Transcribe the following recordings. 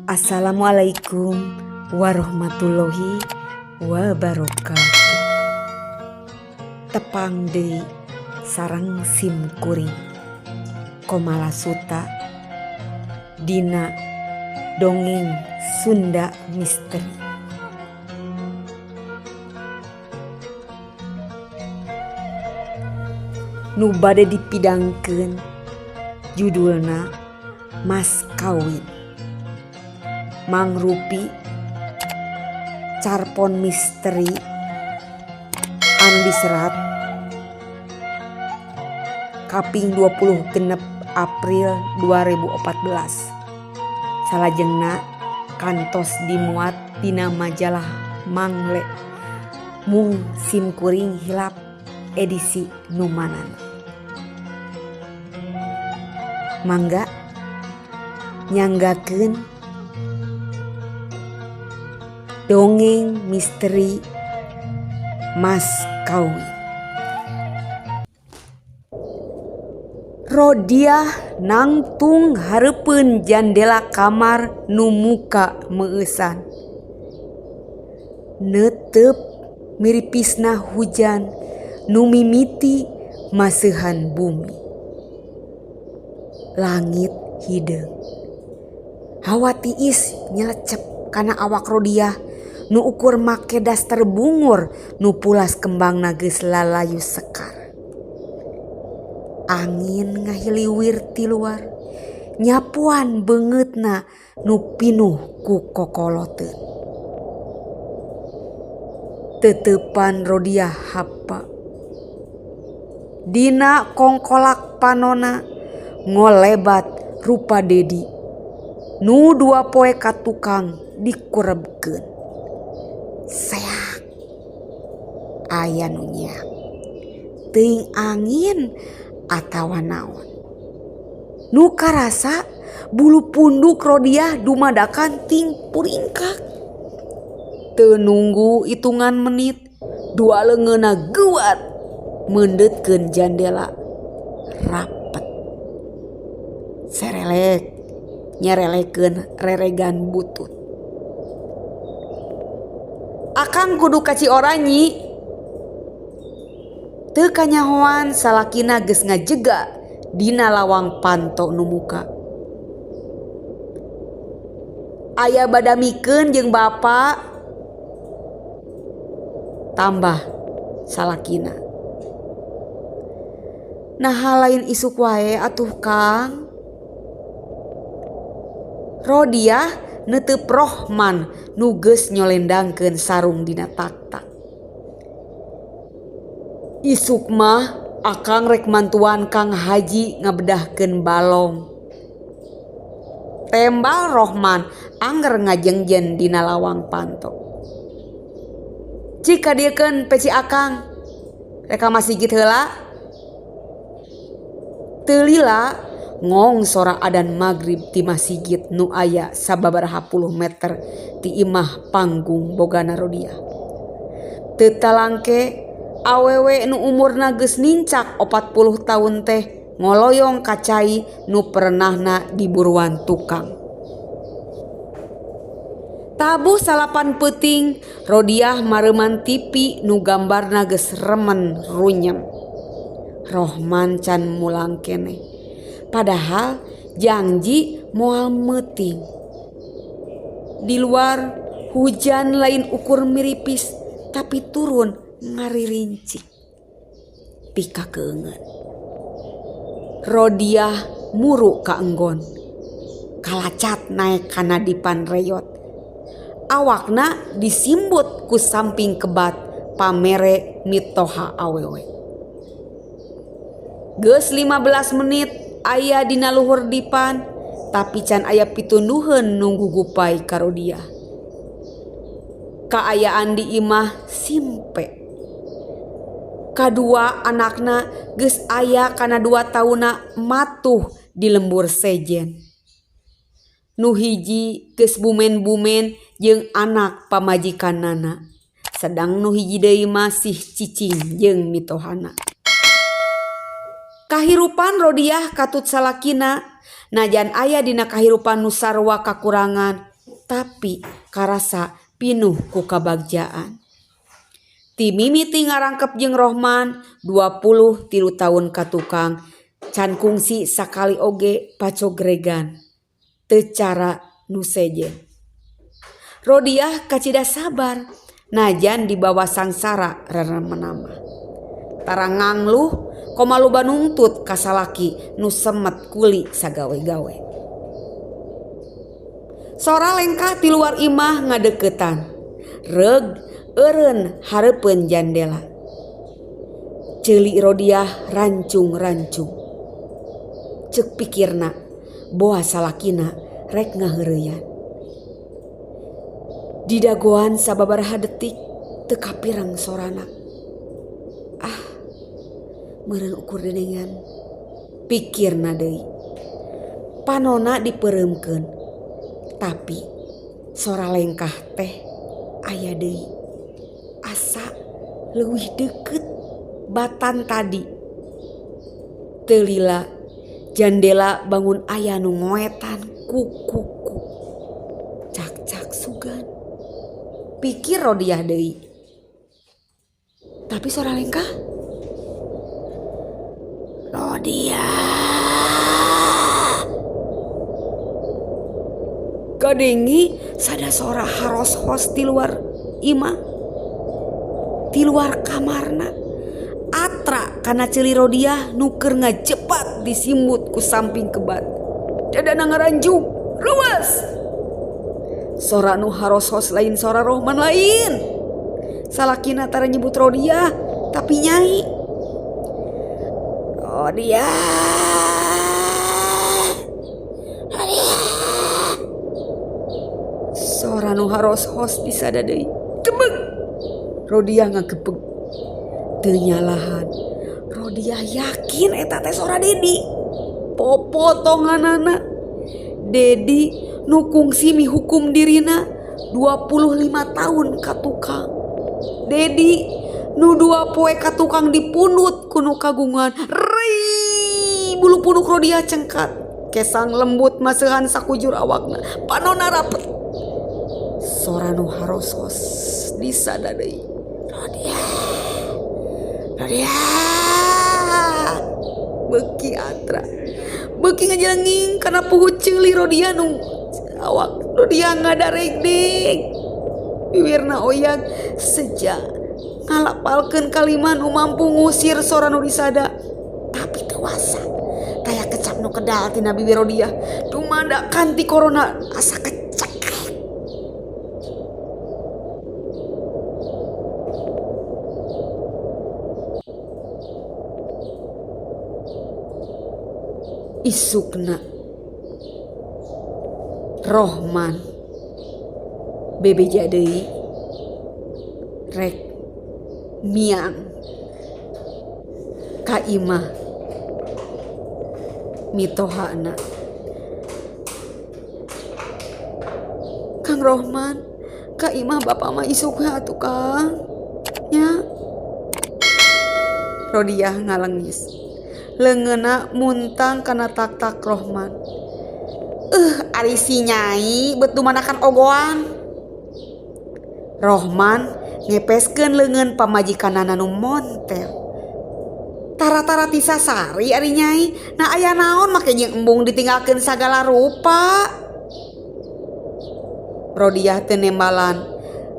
Assalamualaikum warahmatullahi wabarakatuh. Tepang deui sareng sim kuring Komala Suta dina dongeng Sunda Misteri. Nu bade dipidangkeun judulna Mas Kawin. Mangrupi carpon misteri anu diserat kaping 26 April 2014. Salajengna kantos dimuat dina majalah Mangle mung sim kuring hilap edisi nu manana. Mangga nyanggakeun dongeng misteri Mas Kawin. Rodiah nangtung hareupeun jandela kamar nu muka meueusan. Neuteup miripisna hujan nu mimiti maseuhan bumi. Langit hideung. Hawa tiis nyelecep kana awak Rodiah nu ukur make daster bungur nu pulas kembangna geus lalayu sekar. Angin ngahiliwir ti luar, nyapuan beungeutna nu pinuh ku kokoloteun. Teuteupan Rodiah hapa. Dina kongkolak panona ngolebat rupa Dedi nu dua poe ka tukang dikurebkeun. Seak aya nu nyeak. Teuing angin atawa naon. Nu karasa bulu punduk Rodiah dumadakan ting puringkak. Teu nunggu hitungan menit, dua leungeunna geuwat meundeutkeun jandela rapet. Serelek nyerelekeun reregan butut. Akang kudu ka Cioranyi. Teu kanyahoan salakina geus ngajega dina lawang panto nu muka. Aya badamikeun jeung bapa, tambah salakina. Naha lain isuk wae atuh Kang. Rodiah neuteup Rohman nu geus nyolendangkeun sarung dina taktak. Isuk mah akang rek mantuan Kang Haji ngabedahkeun balong. Tembal Rohman angger ngajengjen dina lawang panto. Cik kadieukeun peci akang. Rek ka masigit heula. Teu lila ngong sora adan magrib ti masigit nu aya sababaraha puluh meter ti imah panggung bogana Rodiah. Teu talangke awewe nu umurna geus nincak 40 taun teh ngoloyong ka cai nu perenahna di buruan tukang. Tabuh salapan peuting, Rodiah mareuman TV nu gambarna geus remen runyem. Rohman can mulang keneh. Padahal janji moal meuting. Di luar hujan lain ukur miripis tapi turun ngaririncik. Pika keungeun. Rodiah muru ka enggon. Kalacat naek kana dipan reyot. Awakna disimbut ku samping kebat pamere mitoha awewe. Geus 15 menit aya dina luhur dipan, tapi can aya pitunduheun nunggu gupai ka Rodiah. Kaayaan di imah simpe. Kadua anakna geus aya kana 2 taunna matuh di lembur sejen. Nu hiji geus bumen-bumen jeung anak pamajikanana, sedang nu hiji deui masih cicing jeung mitohana. Kahirupan Rodiah katut salakina, najan aya dina kahirupan nu sarua kakurangan, Tapi karasa pinuh ku kabagjaan. Ti mimiti ngarangkep jeung Rohman 23 taun ka tukang can kungsi sakali oge pacogregan teu cara nu sejen. Rodiah kacida sabar najan dibawa sangsara reremenna mah. Tara ngangluh komo loba nungtut ka salaki nu semet kuli sagawe-gawe. Sora lengkah ti luar imah ngadeukeutan. Reug eureun hareupeun jandela. Ceuli Rodiah rancung-rancung. Ceuk pikirna boa salakina rek ngaheureuyan. Didagoan sababaraha detik teu kapireng sorana. Ah, meureun ukur dedengan. Pikirna deui. Panona dipeureumkeun. Tapi sora lengkah teh aya deui. Asa leuwih deukeut batan tadi. Teu lila jandela bangun aya nu ngoetan ku-ku-ku. Cak-cak sugan. Pikir Rodiah deui. Tapi sora lengkah Rodiah kadengi sada sora haros-hos di luar imah, di luar kamarna. Atra kana ceuli Rodiah nu keur ngajepat disimbut ku samping kebat. Dadana ngaranjug, reuwas. Sora nu haros-hos lain sora Rohman lain. Salakina tara nyebut Rodiah tapi nyai. Rodiah. Rodiah. Sora nu haros-hos disada deui. Gebeg. Rodiah ngagebeg. Teu nyalahan. Rodiah yakin eta teh sora Dedi. Popotonganana. Dedi nu kungsi mihukum dirina 25 tahun ka tukang. Dedi nu 2 poe ka tukang dipundut ku nu kagungan. Rei bulu punuk Rodiah cengkat. Kesang lembut maseuhan sakujur awakna. Panona rapet. Sora nu harosos disada deui. Rodiah. Rodiah. Beuki atra. Beuki ngajelenging kana puhu ceuli Rodiah nu awak Rodiah ngadaregdeg. Bibirna oyag seja ngalapalkeun kalimah nu mampu ngusir sora nu disada. Tapi teu wasa. Taya kecap nu kedal tina bibir Rodiah. Dumada kanti korona asa kecekek. Isukna Rohman bebeja deui rek miang ka imah mitohana. Kang Rohman ka imah bapak mah isuk atuh Kang nya. Rodiah ngalengis. Leungeunna muntang kana tak-tak Rohman. Ari si nyai bet dumanakan ogoan. Rohman ngepeskeun leungeun pamajikanana nu montel. Tara-tara ti sasari ari nyai, nah aya naon make jeung embung ditinggalkeun sagala rupa. Rodiah teu nembalan,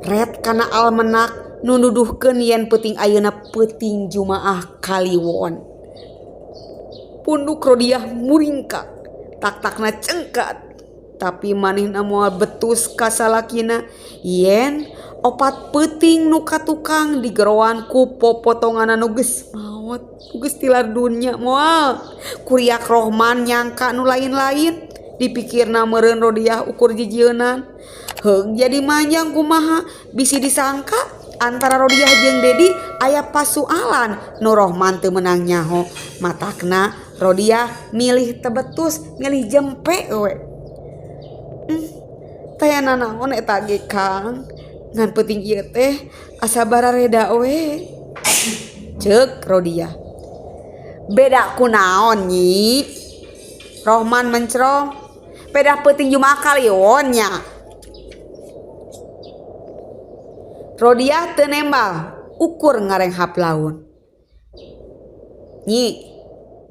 ret kana almenak nu nuduhkeun yen peuting ayeuna peuting Jumaah Kaliwon. Punduk Rodiah muringkak, tak-takna cengkat. Tapi manehna moal betus ka salakina yen opat peuting nu ka tukang digeroan ku popotonganna nu geus maot, nu geus tilar dunya moal. Kuriak Rohman nyangka nu lain-lain, dipikirna meureun Rodiah ukur jijieunan. Heug jadi manjang kumaha bisi disangka antara Rodiah jeung Dedi aya pasualan nu Rohman teu meunang nyaho. Matakna Rodiah milih tebetus, milih jempe we. Tayana naon eta ge Kang? Ngan peuting ieu teh asa barareda we. Ceuk Rodiah. Beda kunaon nyi? Rohman mencrong. Pedah peuting Jumaah Kaliwon nya. Rodiah teu nembal ukur ngarenghap laun. Nyi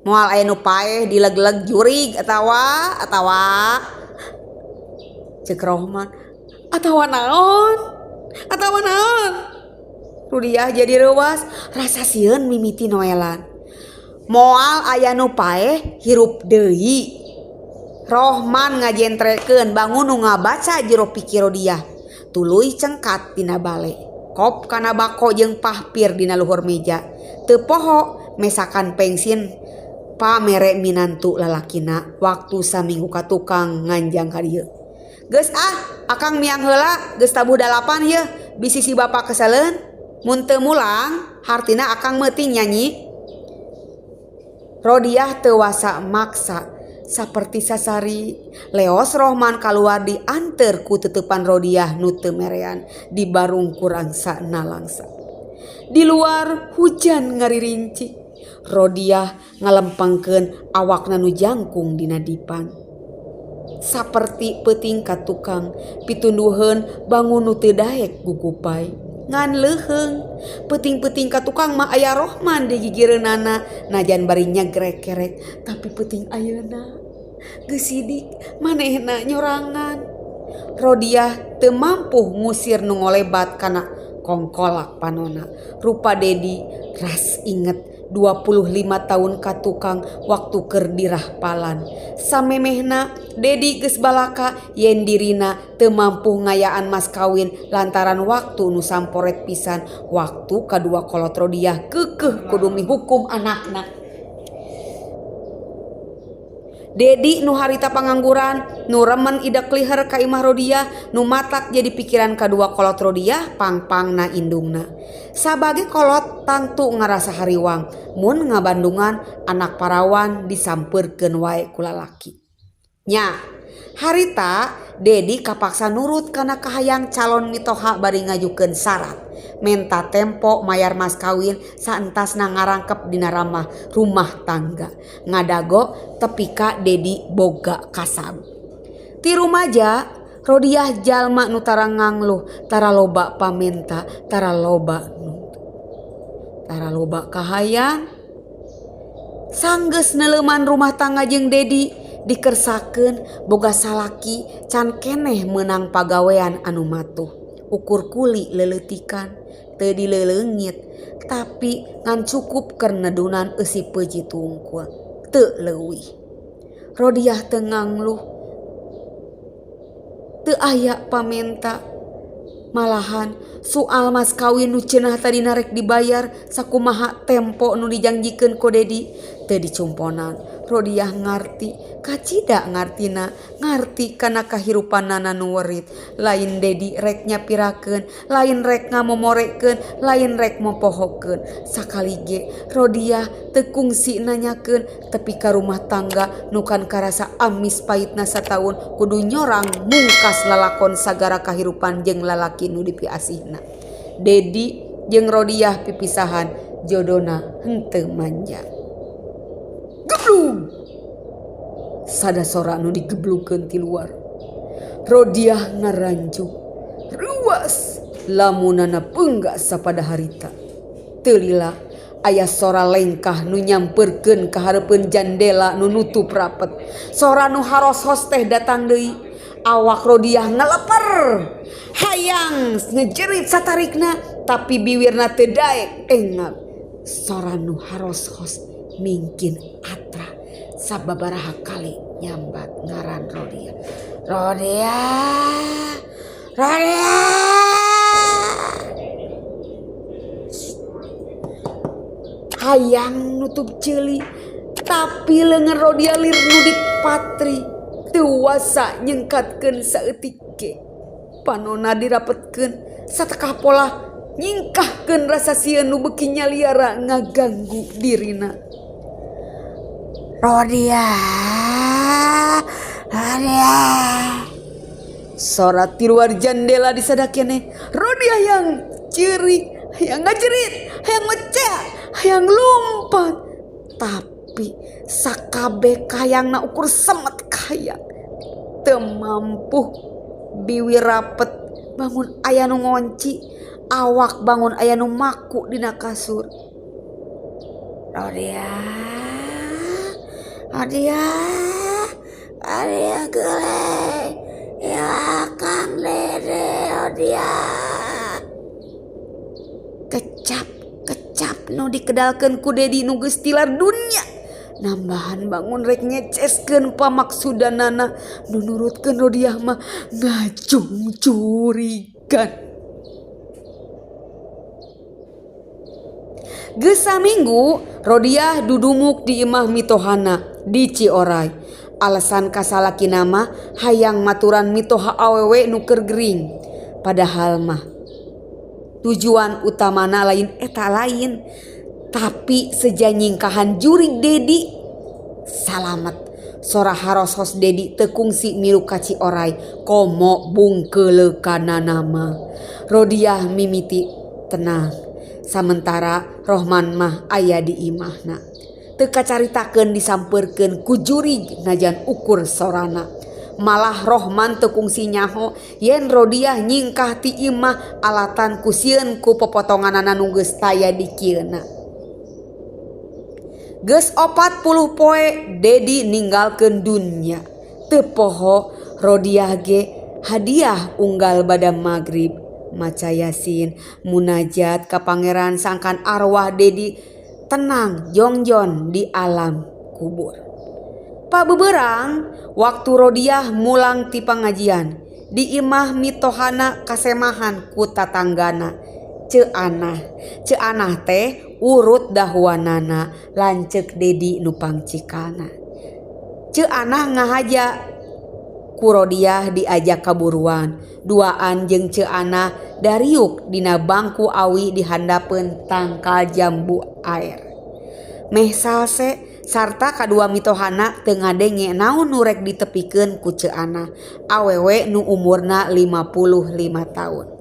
moal aya nu paeh dileg-leg jurig atawa atawa cek Rohman atawa naon atawa naon. Rodiah jadi reuwas rasa sieun mimiti noelan. Moal aya nu paeh hirup deui. Rohman ngajentrekeun bangun nu ngabaca jero pikir Rodiah. Tuluy cengkat dina bale. Kop kana bako jeung pahpir dina luhur meja. Teu poho mesakan pengsin pamere minantu lalakina waktu saminggu ka tukang nganjang ka dieu. Geus ah, akang miang heula geus tabuh 8 yeuh bisi si bapak keseleun. Mun teu mulang hartina akang meuting nyanyi. Rodiah teu wasa maksa. Saperti sasari leos Rohman kaluar dianteur ku tutupan Rodiah nu teu merean di barung kurang nalangsa. Di luar hujan ngaririnci. Rodiah ngalempengkeun awakna nu jangkung dina dipan. Saperti peuting ka tukang pitunduheun bangun nu teu daek gugupai. Ngan leuheung peuting-peuting ka tukang mah aya Rohman di gigireunana najan bari nyegrek kerek tapi peuting ayeuna geus sidik manehna nyorangan. Rodiah teu mampu ngusir nu ngolebat kana kongkolak panona. Rupa Dedi ras inget 25 tahun ka tukang waktu keur dirahpalan. Samemehna Dedi geus balaka yen dirina teu mampu ngayaan mas kawin lantaran waktu nu samporet pisan. Waktu kadua kolot Rodiah keukeuh kudu mihukum anakna. Dedi nu harita pangangguran, nu remen idek liher ka imah Rodiah, nu matak jadi pikiran kadua kolot Rodiah pangpangna indungna. Sabage kolot tangtu ngarasa hariwang, mun ngabandungan anak parawan disampeurkeun wae ku lalaki. Nya, harita Dedi kapaksa nurut kana kahayang calon mitoha bari ngajukeun syarat. Menta tempo mayar mas kawin saentasna ngarangkep dina ramah rumah tangga. Ngadago tepi ka Dedi boga kasab. Ti rumaja Rodiah jalma nu tara ngangluh, tara loba pamenta, tara loba nuntut. Tara loba kahayang. Sanggeus neuleuman rumah tangga jeung Dedi dikersakeun boga salaki can keneh meunang pagawean anu matuh. Ukur kuli leleutikan teu dileleungit tapi ngan cukup keur nedunan eusi peuji tungkul teu leuwih. Rodiah teu ngangluh, teu aya pamenta. Malahan soal mas kawin nu cenah tadina rek dibayar sakumaha tempo nu dijangjikeun ku Dedi teu dicumponan. Rodiah ngarti, kacida ngartina, ngarti kana kahirupanana nu werit. Lain Dedi rek nyapirakeun, lain rek ngamomorekeun, lain rek mopohokeun. Sakali ge Rodiah teu kungsi nanyakeun tepi ka rumah tangga nu kan karasa amis paitna sataun kudu nyorang mungkas lalakon sagara kahirupan jeung lalaki nu dipiasihna. Dedi jeung Rodiah pipisahan jodona henteu manja. Geblug. Sada sora nu digeblugkeun ti luar. Rodiah ngaranjuk. Ruas lamunana peunggas sapada harita. Teu lila aya sora lengkah nu nyampeurkeun ka hareupeun jandela nu nutup rapet. Sora nu haros-hos teh datang deui. Awak Rodiah ngeleper. Hayang ngejerit satarikna tapi biwirna teu daek engap. Sora nu haros-hos mingkin atra sababaraha kali nyambat ngaran Rodiah. Rodiah, Rodiah. Hayang nutup ceuli tapi leungeun Rodiah lir nu dipatri teu wasa nyengkatkeun saeutik ge. Panona dirapetkeun satekah pola nyingkahkeun rasa sieun nu beuki nyaliara ngaganggu dirina. Rodiah, Rodiah. Sora ti luar jandela disada keneh. Rodiah yang ceurik, hayang ngajerit, hayang mecek, hayang lumpat. Tapi sakabeh kahayangna ukur semet kahayang. Teu mampu biwir rapet Bangun aya nu ngonci, awak bangun aya nu maku dina kasur. Rodiah, Rodiah, Rodiah geuleuh. Ya Kang Dede Rodiah. Kecap, kecap nu dikedalkeun ku Dedi nu geus tilar dunya. Nambahan bangun rek ngeceskeun pamaksudanana nu nurutkeun Rodiah mah ngacungcurigan. Geus saminggu Rodiah dudumuk di imah mitohana di Cioray. Alasan kasalakina mah hayang maturan mitoha awewe nu keur gering. Padahal mah tujuan utamana lain eta lain, tapi seja nyingkahan jurig Dedi. Salamet sora harosos Dedi teu kungsi milu ka Cioray komo bungkeuleukanana mah. Rodiah mimiti tenang. Samentara Rohman mah aya di imahna. Teu kacaritakeun disampeurkeun ku jurig najan ukur sorana. Malah Rohman teu kungsi nyaho yen Rodiah nyingkah ti imah alatan ku sieun ku popotonganana nu geus taya di kieuna. Geus 40 poe Dedi ninggalkeun dunya. Teu poho Rodiah ge hadiah unggal bada magrib. Maca Yasin munajat ka pangeran sangkan arwah Dedi tenang jongjon di alam kubur. Pabeberang waktu Rodiah mulang ti pangajian di imah mitohana kasemahan ku tatanggana. Ceu Anah, Ceu Anah teh urut dahuanana lanceuk Dedi nu pangcikalna. Ceu Anah ngahaja ku Rodiah diajak kaburuan. Duaan jeung Ceu Anah dariuk dina bangku awi di handapeun tangkal jambu air. Meh salse sarta kadua mitohana teu ngadenge naon nu rek ditepikeun ku Ceu Anah. Awewe nu umurna 55 taun.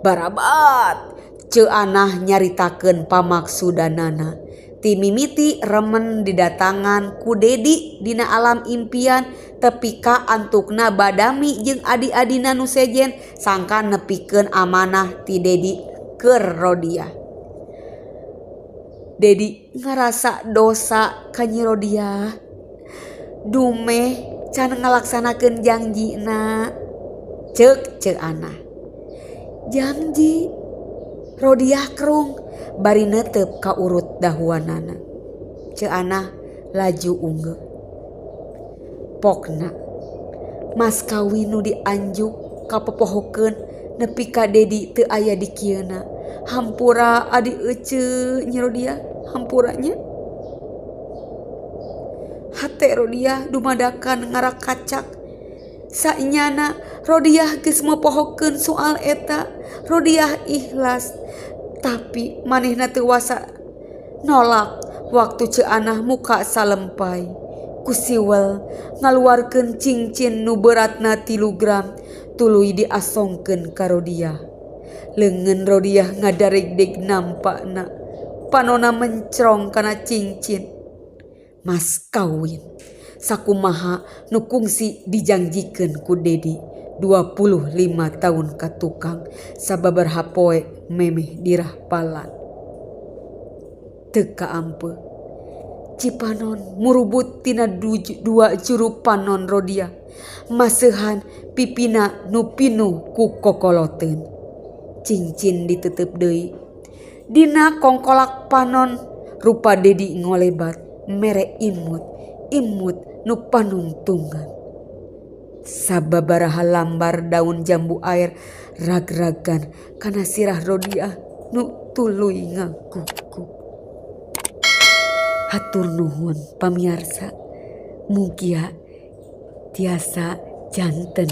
Barabat Ceu Anah nyaritakeun pamaksudanana. Ti mimiti remen didatangan ku Dedi dina alam impian tepi ka antukna badami jeung adi-adina nu sejen sangkan nepikeun amanah ti Dedi keur Rodiah. Dedi ngarasa dosa ka Nyi Rodiah. Dumeh can ngalaksanakeun jangjina. Ceuk Ceu Anah. Janji Rodiah kerung bari neuteup ka urut dahuanana. Ceu Anah laju unggeu. Pokna mas kawin nu dianjuk kapopohokeun nepi ka Dedi teu aya di kieuna. Hampura adi eceu Nyi Rodiah, hampuranya. Hate Rodiah dumadakan ngarakacak. Sanyana Rodiah geus mopohokeun soal eta. Rodiah ikhlas, tapi manehna teu wasa nolak waktu Ceu Anah muka salempai. Ku siwel ngaluarkeun cincin nu beratna 3 gram tuluy diasongkeun ka Rodiah. Leungeun Rodiah ngadaregdeg nampakna, panona mencrong kana cincin. Mas kawin sakumaha nu kungsi dijangjikeun ku Dedi 25 tahun ka tukang sababaraha poe memeh dirahpalan. Teu kaampeu Cipanon murubut tina dua juru panon Rodiah maseuhan pipina nu pinuh ku kokoloteun. Cincin ditutup deui dina kongkolak panon rupa Dedi ngolebat mere imut imut nu panungtungan. Sababaraha lambar daun jambu air rag-ragan kana sirah Rodiah nu tuluy ngagugu. Hatur nuhun pamiarsa, mugia tiasa janten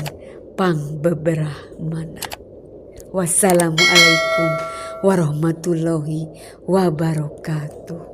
pangbeberah mana. Wassalamualaikum warahmatullahi wabarakatuh.